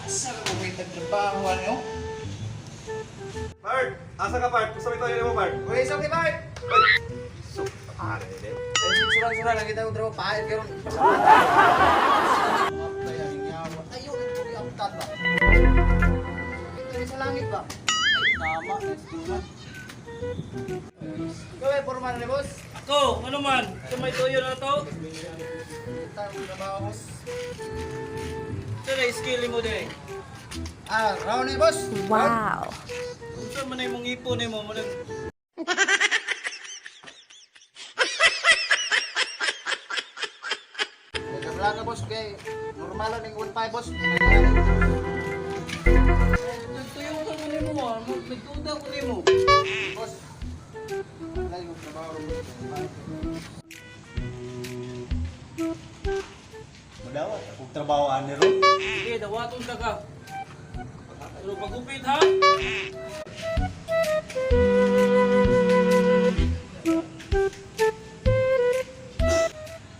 Asa ka kung may tagtrabaho ano? Bart! Asa ka, Bart? Gusto ito yun mo, Bart? Uy, isang ni Bart! Uy! So, pare din. Eh, surang-surang lang kita kong trabaho. Pahit karon. Apay, ang yawa. Ayo, nagpag-uptan ba? Ito rin sa langit ba? Ay, tama. Let's do Ikaw eh, forma na ni boss. Ako, ano man? Sa may tuyo na to? Kita ang trabaho, boss. Sa na skill mo din. Ah, round ni boss. Wow. Unsa man ay mong ipon nimo mo nag Nagkabla ka, boss. Kay normal lang yung 1.5, boss. Nagtuyo ka mo nimo ah. Nagtuda ko nimo. Boss. Wala yung trabaho, boss. Madawat akong trabaho ani ron. Sige, dawaton ka ka. Pero pagupit ha?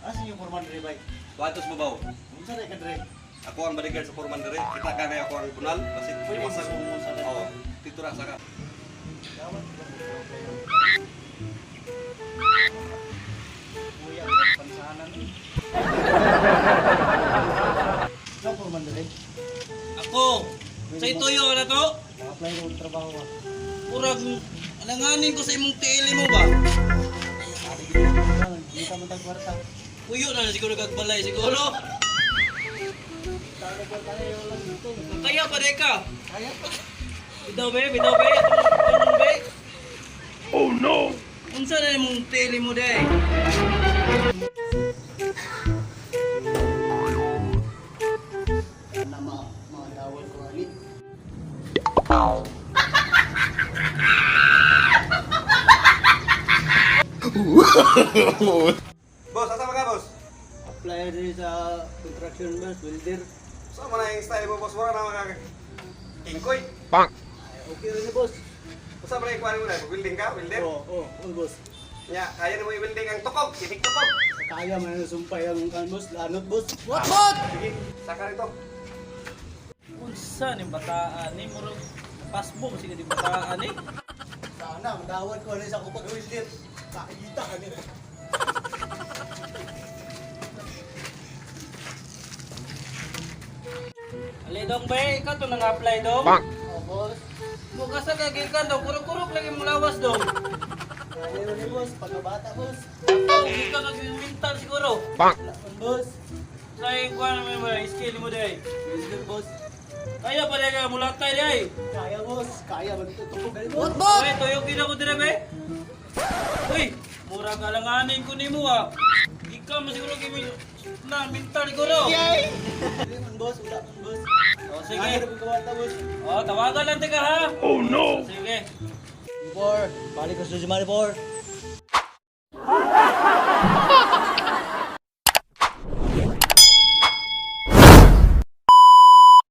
Asa yung forman dre bay? Watos babaw. Unsa ray ka dre? Ako ang bodyguard sa Foreman dire. Kita ka na ako ang bunal. Kasi Pwede iwasan. mo sa Oo. Dito ra sa ka. Dawat ko Kuya, ang pansanan eh. Ikaw forman dre. Ako, sa ituyo na to? Naka-apply ko og trabaho ah. Murag alanganin ko sa imong tiili mo ba? Sabi gid ko lang, kita man tag kwarta. Puyo na siguro kag balay siguro. Tawag kwarta na yung lang dito. Kaya pa de ka. Kaya pa. Bitaw be, bitaw be. Atong be. Oh no. Unsa na imong tiili mo day? Na mga mga dawat ko ani. Boss, asa ka, boss? Apply dre sa construction boss, welder. Saan mo na yung style mo, boss? Wala na mga kingkoy. Ay, okay rin ni boss. Usa man na yung kuha mo na? Welding ka? Welder? Oo, oh, oh, boss. Nya, kaya na mo i-welding ang tukog. Tinik tukog. Kaya man na sumpay ang kan boss, lanot boss. What, what? Sige, saka rito. Unsa ning bataan ni murag pasmo sige di bataan eh. Sana, madawat ko ano sa ako pag-welder. Nakikita ka nila. Ali dong be, ikaw to nang apply dong. Oh, boss. Bukas sa kagikan dong, kurok-kurok lagi mong lawas dong. Kaya ni boss, pagkabata boss. Ako, gikan kag mental siguro. Wala man boss. Sa iyong kuha naman ba, skill mo day. Welder boss. Kaya pa day ka mulatay day. Kaya boss, kaya magtutukog gani boss. What, what? Uy, tuyo gid ako dire be. Uy, mura ka langanin ko nimo ah. Gikan mo siguro kay na mental siguro. Yay! Hindi man boss, wala man boss. Oh, Kaya sige. na pagkabata boss. Oh, tawagan lang tika ha. Oh no. Sige. Por, balik ko sa Jumari por.